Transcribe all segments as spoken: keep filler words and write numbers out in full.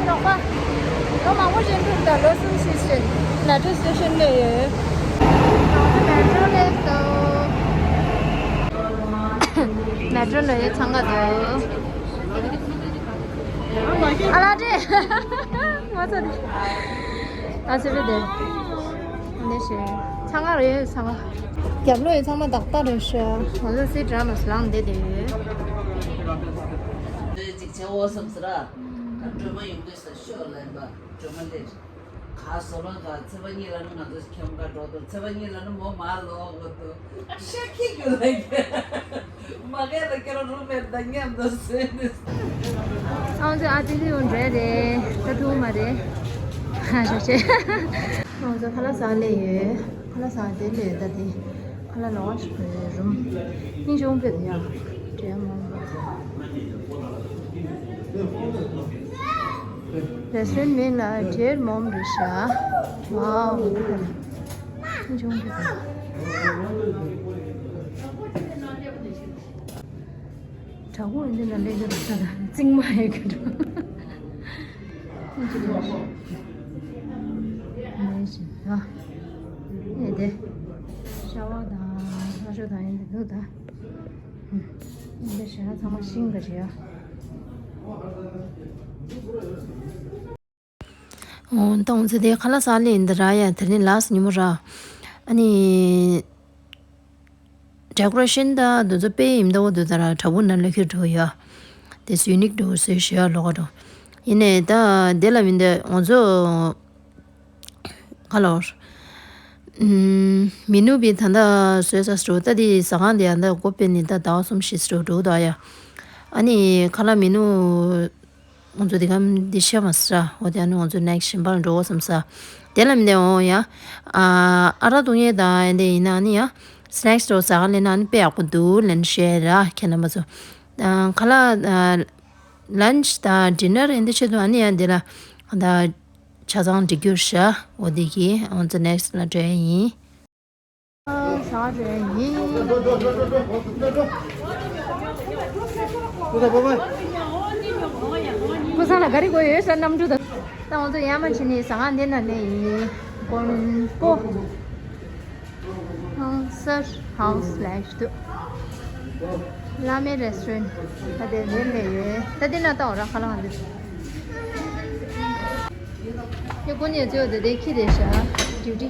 ལོག་པ། ལོ་མང་པོ་ཞིག་འདུག་ད་ལོ་གསུམ་ཞིག་ཕྱིན། མེ་ཊོ་སི་ཊེ་ཤན་སླེབས་ཡོད། མེ་ཊོ་སླེབས་སོང་། མེ་ཊོ་ལ་ཡོད་འཚང་ཁ་འདུག་ཨ་ལ་ཏྲེ། ང་ཚོ་དེ། ང་ཚོ་བི་དེ། འདི་ཞེས། འཚང་ཁ་རེད་འཚང་ཁ། རྒྱབ་ལོགས་ཡོད་ཚང་མ་ཏག་ཏག་རེད་ཤག་ང་ཚོ་སི་ཌི་ར་མ་སི་ལངས་བསྡད་དེ་ཡོད། ཅིག་ཆེ་བོ་བསམ་ཟེར་ར། ད་སྒྲོལ་མ་ཡོང་གི་ས་ཤོད་ལན་པ་སྒྲོལ་མ་ལེར། ག་སོ་ལོ་ག་ཚེ་བ་གཉིས་ལ་ནི་ང་ཚོ་ཁྱམས་ག་འགྲོ་དུ་ཚེ་བ་གཉིས་ལ་ནི་མོ་མ་ལོ་གོ་དུ་ཤ་ཁྱི་གི་ལ་གི་མ་ག་ལ་ཀེ་རོ་རུ་མེར་ད་མཉམ་དུ་སོན་ནི། ཨང་ཅི་ཨ་ཏི་ལི་ཡོང་རེད་རེད་ད་ཐུག་མ་རེད། ཧ་ཤ་ཤེ། ང་ཚོ་ཁ་ལག་ཟ་ལེ་ཡོད། ཁ་ལག་ཟ་དེ་ལས་ད་དེ། ཁ་ལག་ལ་བ་ཞིག་རུམ། སྙིང་རྗེ་མོ་དཔེ་དེ་ཡ། འདྲེ་མོ། རེ་སི་ཊོ་རན་མིང་ལ་ཌེར་མོམ་རེད་ཤག་ཝའོ། སྙིང་རྗེ་མོ་དཔེ་དེ། དྲ་འགོ་འདི་ན་ལས་ཀྱི་རོགས་ས་དང་རྩིང་མ་ཡོད་ཀྱི་འགྲོ། ལས་བཞིན་ད། ཨེ་དེ། ཤ་བ་དང་ལྷ་ཤོ་དང་ཡིན་འདི་འདུག་ད། འདི་ཞེ་ན་ཚང་མ་ཤིང་ག་རེད་ཡ། འོ་ད་འོང་ཚེ་དེ་ཁ་ལག་ཟ་ལེ་འདི་ར་ཡ་དེ་ནི་ལགས་ཉིན་མོ་ར། ཨ་ནི། ཌེ་ཀོ་རེ་ཤན་ད་འདི་ཚོ་དཔེ་ཡིན་མདོག་འདུག་ད་ར་དྲ་འབུ་ནང་ལ་ཁྱེར་འགྲོ་ཡ། དེ་སུའི་ནིག་འགྲོ་སུའི་ཞུ་ཡ་ལོག་འགྲོ། ཡིན་ནའི་ད་དེ་ལ་མིན་དེ་ང་ཚོ་ག་ལོར། མི་ནུ་བི་ད་ད་སོས་ས་སུ་ད་དེ་ཟ་ཁང་དེ་ཡ་ད་སྒོ་ཕྱེ་ནི་ད་ཟླ་བ་གསུམ་བཞི་སུ་འགྲོ་ད་ཡ། ཨ་ནི་ཁ་ལག་མི་ནུ། ང་ཚོ་འདི་ག་འདི་ཤེས་མ་སྲ། འོ་དེ་ཨ་ནི་ང་ཚོ་ནེག་སི་གཞན་པ་ལ་འགྲོ་བ་བསམ་ས། དེ་ལ་མི་འདི་འོང་ཡ། ཨ་ཨ་རག་བཏུང་ཡས་དང་ཨ་འདི་ཡིན་ན་ཨ་ནི་ཡ། སི་ནེག་སི་འགྲོ་ཟ་ག་ལེན་ན་ཨ་ནི་དཔེ་ཡག་པོ་འདུག་ལེན་ཤེས་ར་ཁྱེད་རྣམ་པ་ཚོ། ཨ་ཁ་ལག་ཨ་ལན་ཆི་དང་ཌི་ནར་ཨ་འདི་ཆེད་དུ་ཨ་ནི་ཡ་འདི་ལ་ད་ཆ་ཚང་འགྲིག་རྒྱུ་ཤ། འོ་འདི་གི་ང་ཚོ་ནེག་སི་ལ་འགྲོ་ཡ་ཡིན། ཟ་རེད་ཡིན། ཀུ་ས་ལ་ག་རེ་དགོས་ཡོད་ས་གནམ་གྲུ་དང་། ད་ང་ཚོ་ཡར་མར་ཕྱིན་ནས་ཟ་ཁང་འདི་ན་ནས་ཡིན། མགོན་པོ། ཧང་སར་ཧའུ་སི་ལབ་ཀྱི་འདུག་བླ་མའི་རེ་སི་ཊོ་རན་ད་དེ་ལས་ལས་ཡོད། ད་འདི་ན་ལྟ་འོ་ར་ཁ་ལག་འདི། དེ་ཀུན་ནས་ཚོས་དེ་དེ་ཁྱི་རེད་ཤག་ཌིའུ་ཊི།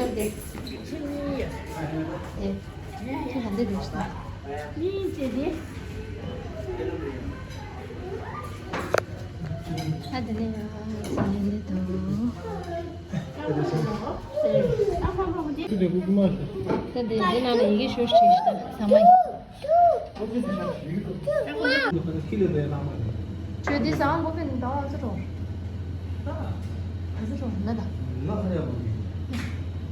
ཨེ། ཁྱི་ག་འདི་རེད་ཤག་ཨ་དེ་ནས་ཡང་ཟ་ནས་འདི་འདུག་ད་དེ་འདི་ནང་ལ་ཡི་གེ་ཤོར་ཤིག་ད་ཟ་མ་ཡིན། ཁྱོད་འདི་ཟ་མགོ་པས་ནི་ད་བ་ཚོ་གྲོགས། ཨ་ཙི་ཁྲོ་ན་ད།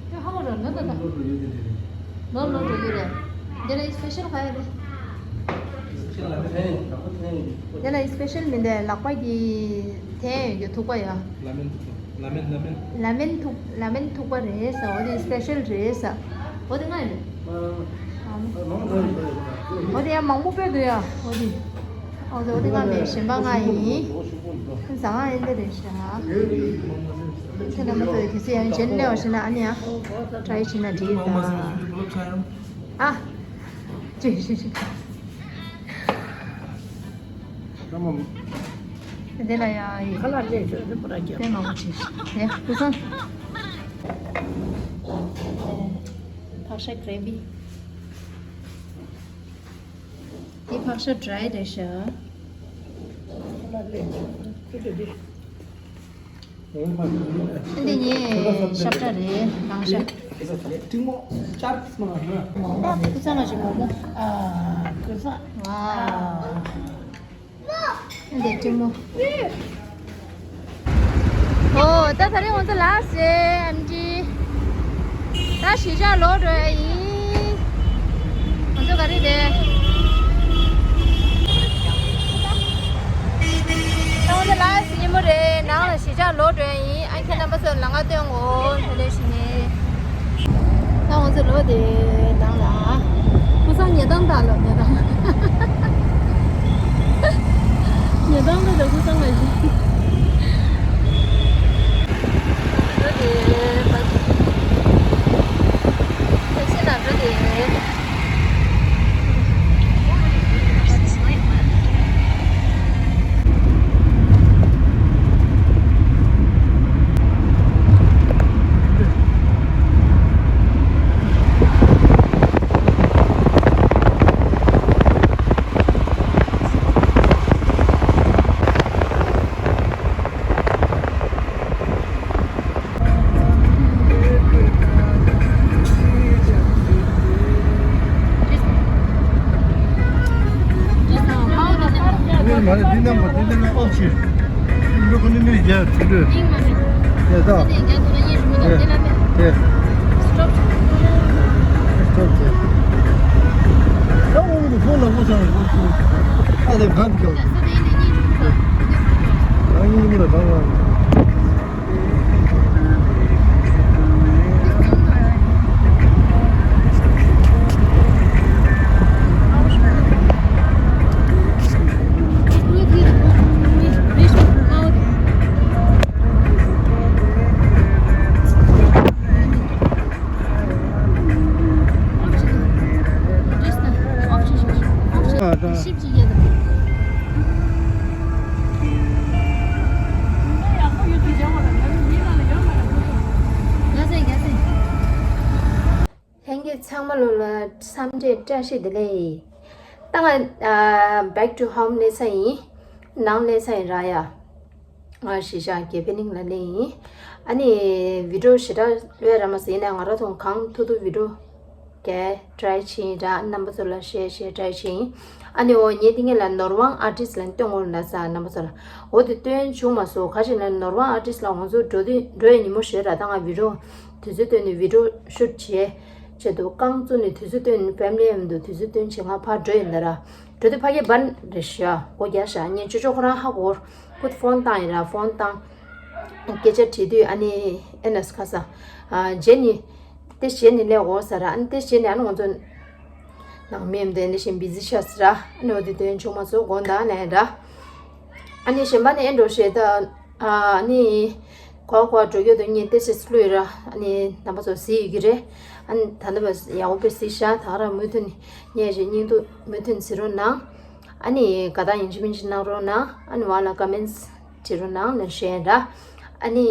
ཁྱོད་ཧ་གོ་ར་ན་ད་ད། ལོ་ལོ་འགྲོ་ཡོད་རེད། འདི་ལ་སི་པེ་ཤལ་ག་ཡོད་རེད། འདི་ལ་སི་པེ་ཤལ་མིན་ཏེ་ལག་པ་གི་དེ་ཡོད་ཀྱི་ཐུག་པ་ཡ། ལ་མེན་ཐུག་པ། ལ་མེན་ལ་མེན། ལ་མེན་ཐུག་ལ་མེན་ཐུག་པ་རེད་ཟེར། འོ་དེ་སི་པེ་ཤལ་རེད་ཟེར། འོ་དེ་ང་ཡིན། འོ་དེ་ཡང་མང་པོ་སྤོས་འདུག་ཡ། འོ་དེ། འོ་དེ་འོ་དེ་ང་མེད་གཞན་པ་ང་ཡིན། ཟ་ང་ཡིན་དེ་རེད་ཤག་ཁྱེད་རྣམ་པ་ཚོས་དུས་ཚོད་ཡང་གཞན་སླེབས་པ་ཞིག་ན་ཨ་ནི་ཡང་ཊ་རའི་བྱས་ན་འགྲིག་ད། ཨ། ཅི་ཞིག་ཞིག་དེ་ལ་ཡང་ཁ་ལག་ལས་ཆོག་དེ་པོ་ར་རྒྱབ། དེ་མང་པོ་བྱས་ཤག་དེ་སྐུ་སང་། ཕག་ཤ་གྷ་རེ་བི། འདི་ཕག་ཤ་ཌ་རའི་རེད་ཤག་ཁ་ལག་ལས་ཆོག་དེ་པོ་ར་རྒྱབ། འདི་ངའི་ཤ་ཁྲག་རེད་ལང་ཤ། ཀྲིང་མོ་ཅར་སི་མ་ན། ད་ཁུ་ཚང་ལ་ཞིག་མོ་མོ། ཨ་ཁུ་ཚང་། ཨ། འདི་ཀྲིང་མོ། ཨོ་ད་ད་རེས་ང་ཚོ་ལ་སེ་ཨེམ་ཌི། ད་གཞིས་ཆགས་ལོག་འགྲོ་ཡ་ཡིན། ང་ཚོ་ག་རེ་རེད། ད་ང་ཚོ་ལ་སེ་ཉིན་མོ་རེད། ནང་ལ་གཞིས་ཆགས་ལོག་འགྲོ་ཡ་ཡིན། ཨ་ཁྱེད་རྣམ་པ་ཚོ་ལ་ང་སྟོན་གོ་ལྷོད་ལྷོད་བྱས་ནས། ད་ང་ཚོ་ལོག་དེ་ནང་ལ། ཁུ་སང་ཉལ་སྟངས་དང་ལོག་ཉལ་སྟངས། ཉལ་ཐང་ལ་ར་ཁུ་སང་ལ་ཞིག་འགྲོ་དེ། ཐེག་སི་ནང་འགྲོ་དེ། ངས་མ་རེད། འདི་རྣམ་པ་འདི་འདི་ནང་ཨོབ་ཤི། འདི་ཁོ་ནི་མི་རྒྱ་དུད་འགྲོ། ཡ་ད། ཡ་ཡ། སྟོབ་བྱེད། ད་འོང་གི་ཁོང་ལ་ཁོ་ཚང་གི་ཁོ་ཚོ་ཨ་ལེ་གང་གི་ཨ་ཡིན་གི་མི་ལ་གང་ལ། ལྷན་རྒྱས་ཚང་མ་ལོ་ལ་འཚམས་འདྲི་བཀྲ་ཤིས་བདེ་ལེགས། ད་ང་ཨ་back to home སླེབས་ས་ཡིན། ནང་སླེབས་ས་ཡིན་ར་ཡ། ང་གཞིས་ཆགས་དགེ་འཕེལ་གླིང་ལ་སླེབས་ཡིན། ཨ་ནི་བི་ཌི་ཡོ་ཞེ་དྲག་ལོས་ར་མ་ཟིན་ན་ང་ར་ཐོང་གང་ཐུབ་ཐུབ་བི་ཌི་ཡོ་རྒྱག་try བྱེད་ཡིན་ར། རྣམ་པ་ཚོ་ལ་share བྱེད་try བྱེད་ཡིན། ཨ་ནི་འོ་ངས་འདི་ངེད་ལ་ནོར་དབང་ཨར་ཊིསི་ལ་སྟོན་དགོས་ལ་ས་རྣམ་པ་ཚོ་ལ། འོ་དེ་སྟོན་བྱུང་མ་སོང་། ག་ཞིག་ན་ནོར་དབང་ཨར་ཊིསི་ལ་ང་ཚོ་འགྲོ་དུས་འགྲོ་ཡ་ཉིན་མོ་ཞེ་དྲག་ད་ང་བི་ཌི་ཡོ་དུས་ཚོད་བཏོན་ནས་བི་ཌི་ཡོ་ཤུཊ་བྱས། བྱེད་དུ་རྐང་བཙུགས་ནས་དུས་ཚོད་བཏོན། ཕེ་མི་ལི་ཡང་མི་འདུག་དུས་ཚོད་བཏོན་བྱས་ང་ཕར་འགྲོ་ཡིན་ད་ར། འགྲོ་དུས་ཕ་གི་བར་རེ་ཞུ་ཨ་སྒོ་རྒྱག་ཤག་ངས་ཅོ་ཅོ་ཁོ་རང་ཧ་གོ། ཁོ་ཕོན་བཏང་ཡིན་ར། ཕོན་བཏང་། སྐད་ཆ་དྲིས་དུས་ཨ་ནི་ཨེ་ནས་ཁ་ས། ཨ་རྗེས་ནི། དེ་རྗེས་ནི་ལས་འོ་ཟེར་ར། ཨ་ནི་དེ་རྗེས་ནི་ཨ་ནི་ང་ཚོ་ནང་མི་འདི་འདི་བཞིན་བི་ཟི་ཤག་ཟེར་ར། ཨ་ནི་འོ་དེ་དོན་ཆུང་མ་ཚོ་དགོངས་དག་ལན་ར། ཨ་ནི་གཞན་པ་ནི་ཨེ་འགྲོ་ཞེས་ད། ཨ་ནི། གོ་གོ་འགྲོ་རྒྱུ་དུ་ངས་ཏེ་སི་སླུ་ཡོད་ར། ཨ་ནི་རྣམ་པ་ཚོ་གཟིགས་ཡོད་ཀྱི་རེད། ཨ་ནི་ད་ལྟ་བ་ཡག་པོ་པའི་གཟིགས་ཤག་ད་ར་མུ་མཐུད་ནས་ངས་ཞེ་སྙིང་སྡུག་མུ་མཐུད་ནས་གཟིགས་རོགས་གནང་། ཨ་ནི་དགའ་ཐག་ཡིན་གཅིག་མིན་གཅིག་གནང་རོགས་གནང་། ཨ་ནི་བ་ལ་ཀ་མེན་ཊི་བྱེད་རོགས་གནང་ལ་ཞུ་ཡ་ར། ཨ་ནི་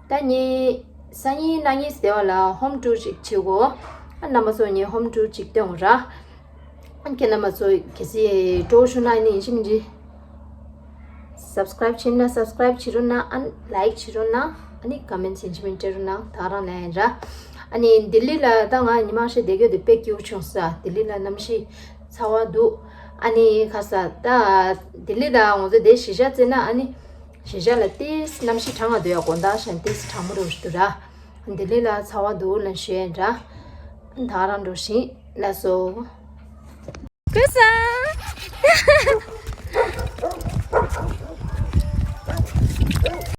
ད་ངས་སང་ཉིན་གནངས་ཉིན་ཟེར་བ་ལ་ཧོམ་ཊུར་ཅིག་བྱེད་དགོས། ཨ་རྣམ་པ་ཚོ་ངས་ཧོམ་ཊུར་ཅིག་སྟོན་དགོས་ར། ཨ་ཁྱེད་རྣམ་པ་ཚོ་གལ་སྲིད་སྤྲོ་བོ་བྱུང་ན་ཨ་ནི་ཡིན་གཅིག་མིན་གཅིག་སབ་སི་ཀ་རའིབ་བྱེད་ན་སབ་སི་ཀ་རའིབ་བྱེད་རོགས་གནང་། ཨ་ནི་ལའིཀ་བྱེད་རོགས་གནང་། ཨ་ནི་ཀ་མེན་ཊི་ཡིན་གཅིག་མིན་གཅིག་སྤྲད་རོགས་གནང་། ད་རང་ལ་ཡིན་ར། ཨ་ནི་ལྡི་ལི་ལ་ད་ང་ཉི་མ་ཤས་བསྡད་རྒྱུ་དེ་དཔེ་སྐྱིད་པོ་བྱུང་ས། ལྡི་ལི་ལ་གནམ་གཤིས་ཚ་བ་འདུག་ཨ་ནི་ཁ་ས་ད་ལྡི་ལི་ལ་ང་ཚོ་དེ་གཞིས་ཆགས་བརྩིས་ན་ཨ་ནི་གཞིས་ཆགས་ལ་ཏིས་གནམ་གཤིས་གྲང་ང་འདུག་ཡ། དགོང་དག་ཤན་ཏིས་གྲང་མོ་རེ་བ་ཞིག་འདུག་ར། ལྡི་ལི་ལ་ཚ་བ་འདུག་ལ་ཞུ་ཡ་འདྲ། ད་རང་འགྲོ་ཞིང་ལ་སོ། ཀུ་ས།